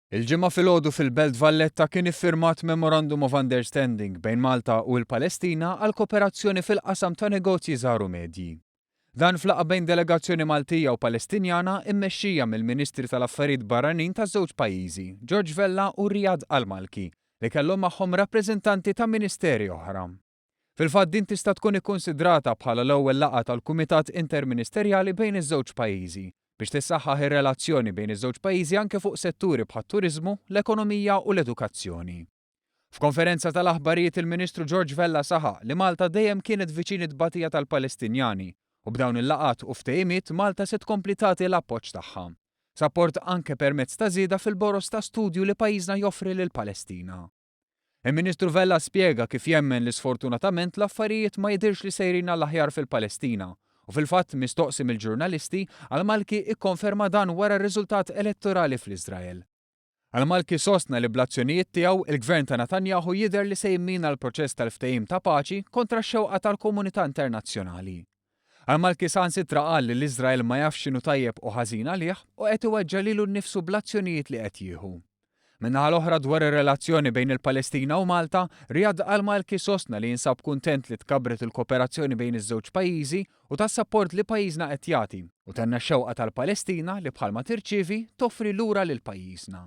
Il-Ġimgħa filgħodu fil-Belt Valletta kien iffirmat Memorandum of Understanding bejn Malta u l-Palestina għal kooperazzjoni fil-qasam ta' negozji żgħar u medji. Dan f'laqgħa bejn delegazzjoni Maltija u Palestinjana mmexxija mill-Ministri tal-Affarijiet Barranin taż-żewġ pajjiżi, George Vella u Riyad Al-Malki, li kellhom magħhom rappreżentanti ta' ministeri oħra. Fil-fatt din tista' tkun ikkunsidrata bħala l-ewwel laqgħa tal-Kumitat Interministerjali bejn iż-żewġ pajjiżi biex tissaħħaħ ir-relazzjoni bejn iż-żewġ pajjiżi anke fuq setturi bħat-turiżmu, l-ekonomija u l-edukazzjoni. F'konferenza tal-aħbarijiet il-Ministru George Vella saħaq li Malta dejjem kienet viċin it-tbatija tal-Palestinjani u b'dawn il-laqgħat u ftehimiet Malta se tkompli tagħti l-appoġġ tagħha. Sapport anke permezz ta' żieda fil-boroż ta' studju li pajjiżna joffri lill-Palestina. Il-Ministru Vella spjega kif jemmen li sfortunatament l-affarijiet ma jidhirx li sejrin għall-aħjar fil-Palestina u fil-fatt mistoqsi mill-ġurnalisti, Al-Malki ikkonferma dan wara r-riżultat elettorali fl-Iżrael. Al-Malki sostna li bl-azzjonijiet tiegħu, il-Gvern ta' Netanyahu jidher li se jimmina l-proċess tal-ftehim ta' paċi kontra x-xewqa tal-komunità internazzjonali. Al-Malki saħansitra qal li l-Iżrael ma jafx x'inhu tajjeb u ħażin għalih u qed iweġġa' lilu nnifsu bl-azzjonijiet li qed jieħu. Min-naħa l-oħra dwar ir-relazzjoni bejn il-Palestina u Malta, Riyad Al-Malki sostna li jinsab kuntent li tkabbret il-kooperazzjoni bejn iż-żewġ pajjiżi u tas-sapport li pajjiżna qed jagħti u tenna x-xewqa tal-Palestina li bħalma tirċievi, toffri lura lil pajjiżna.